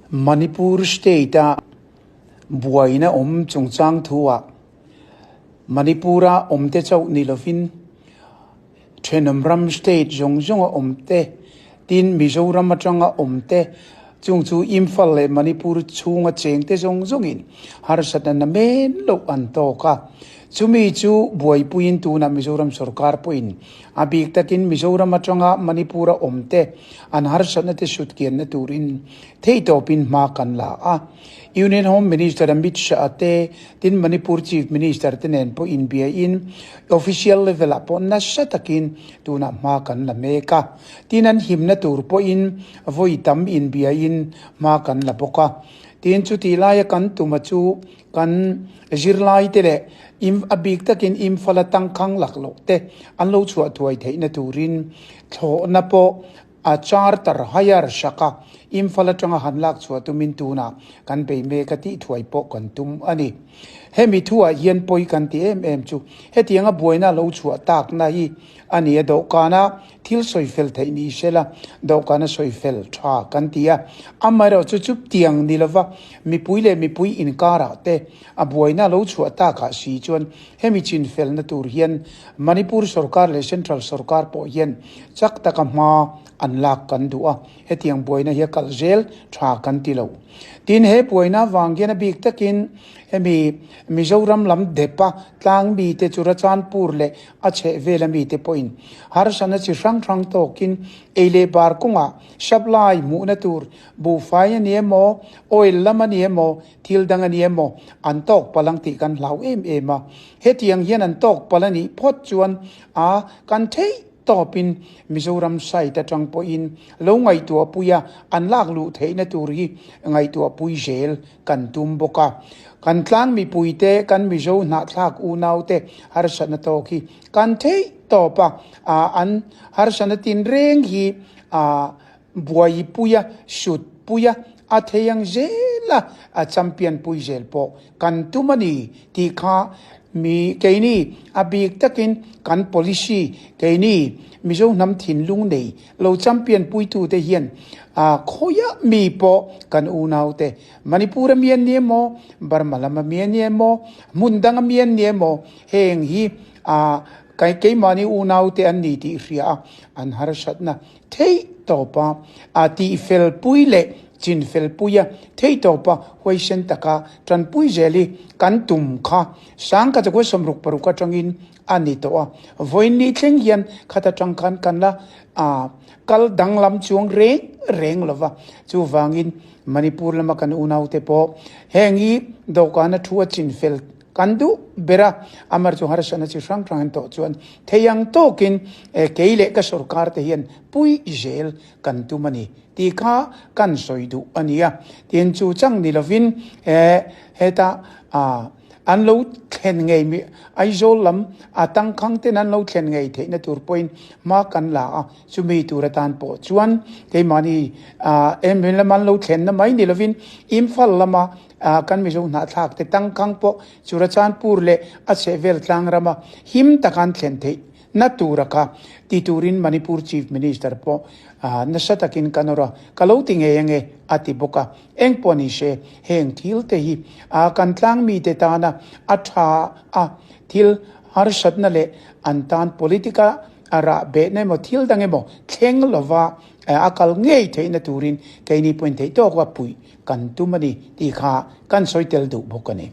Manipur state-a buaina awm chungchang thu-ah Manipur-a awmte chauh ni lovin thenawm ram state zawng zawnga awmte, tin Mizoram atanga awmte, chung chu Imphal leh Manipur chhunga chengte zawng zawngin harsatna namen loh an tawk a. Chumi chu buaipuiin tunah Mizoram sorkar pawhin A bik takin Mizoram atanga Manipur-a awmte an harsatna te sutkianna turin theihtawpin hma kan la a. Union Home Minister Amit Shah te, tin Manipur Chief Minister te nen pawh inbiain official level-ah pawh nasa takin tunah hma kan la mek a. Tin an himna tur pawhin vawi tam inbiain hma kan la bawk a. Tin chutih laia kan tuma chu Kan zirlaite leh a bik takin Imphal-a tangkhang lak loh te an lo chhuah thuai theihna turin thlawhna pawh a charter hire sak a, Imphal atanga han lak chhuah tumin tunah kan bei mek a tih thuai pawh kan tum a ni. Hemi thuah hian pawi kan ti em em chu hetianga buaina lo chhuah takna hi a ni a, dawhkana Thil sawifel theih ni sela, dawhkana sawifel tha kan ti a. Amaherawhchu chu tiang ni lova mipui leh mipui inkarah te a buaina lo chhuah takah si chuan hemi chinfelna tur hian Manipur sorkar leh Central sorkar pawh hian chak taka hma an lak kan duh a, hetiang buaina hi a kalh zel tha kan ti lo. Tin, he buaina avang hian a bik takin hemi Mizoram lam depa tlang mite chu Rachanpur leh A chheh vel a mite pawhin harsatna chi hrang hrang tawkin ei leh bar kawngah supply hmuhna tur buhfai a ni emaw, oil lam a ni emaw, thil dang a ni emaw an tawk palh ang tih kan hlau em em a. Hetiang hian an tawk palh a nih phawt chuan a kan theih tawpin Mizoram side atang pawhin lo ngaihtuah pui a, an lak luh theihna tur hi ngaihtuah pui zel kan tum bawk a. Kan tlang mipuite, kan Mizo hnahthlak unaute harsatna tawk hi kan theih tawp a, an harsatna tinreng hi buaipui a, sutpui a, a thei ang zel a, a champion pui zel pawh kan tum a ni tih kha mi keini a bik takin kan policy keini Mizo hnam thinlung nei Lo champion puitute hian khawiah mi pawh kan unaute Manipur a mi an ni emaw, Burma lam a mi an ni emaw, hmun dang a mi an ni emaw heng hi keimahni unaute an ni tih hria a, an harsatna theih tawpa tihfelpui leh chinfelpuia theih tawpa huaisen taka tanpui zel hi kan tum kha sangka chakua 66 atangin a ni tawh a. Vawiin ni thleng hian khat atang khan kan la kal danglam chuang reng reng lo va. Chuvangin Manipur lama kan unaute pawh heng hi dawhkana thu a chin fel kan duh ber a, amar chu harsatna chi hrang hrang an tawh chuan thei ang tawkin kei leh ka sorkar te hian pui zel kan tum a ni tih kha kan sawi duh a ni a. Tin chu chang ni lovin heta An lo thlen ngei mi Aizawl lam a tangkhang ten an lo thlen ngei theihna tur pawhin hma kan la a, chumi tur atan pawh chuan keimahni em lama an lo thlenna mai ni lovin Imphal lama kan Mizo hnahthlak te tangkhang pawh Churachandpur leh a chhehvel tlang rama him taka an thlen theih Na tura kha ti turin Manipur Chief Minister pawh nasa takin ka nawr a, ka lo ti ngei ange a ti bawk a. Eng pawh ni se, heng thil te hi kan tlang mite tana a tha a, thil harsatna leh an tan politica a rah behna emaw thil dang emaw thleng lova a kal ngei theihna turin keini pawhin theihtawka puih kan tum a ni tih kha kan sawi tel duh bawk a ni.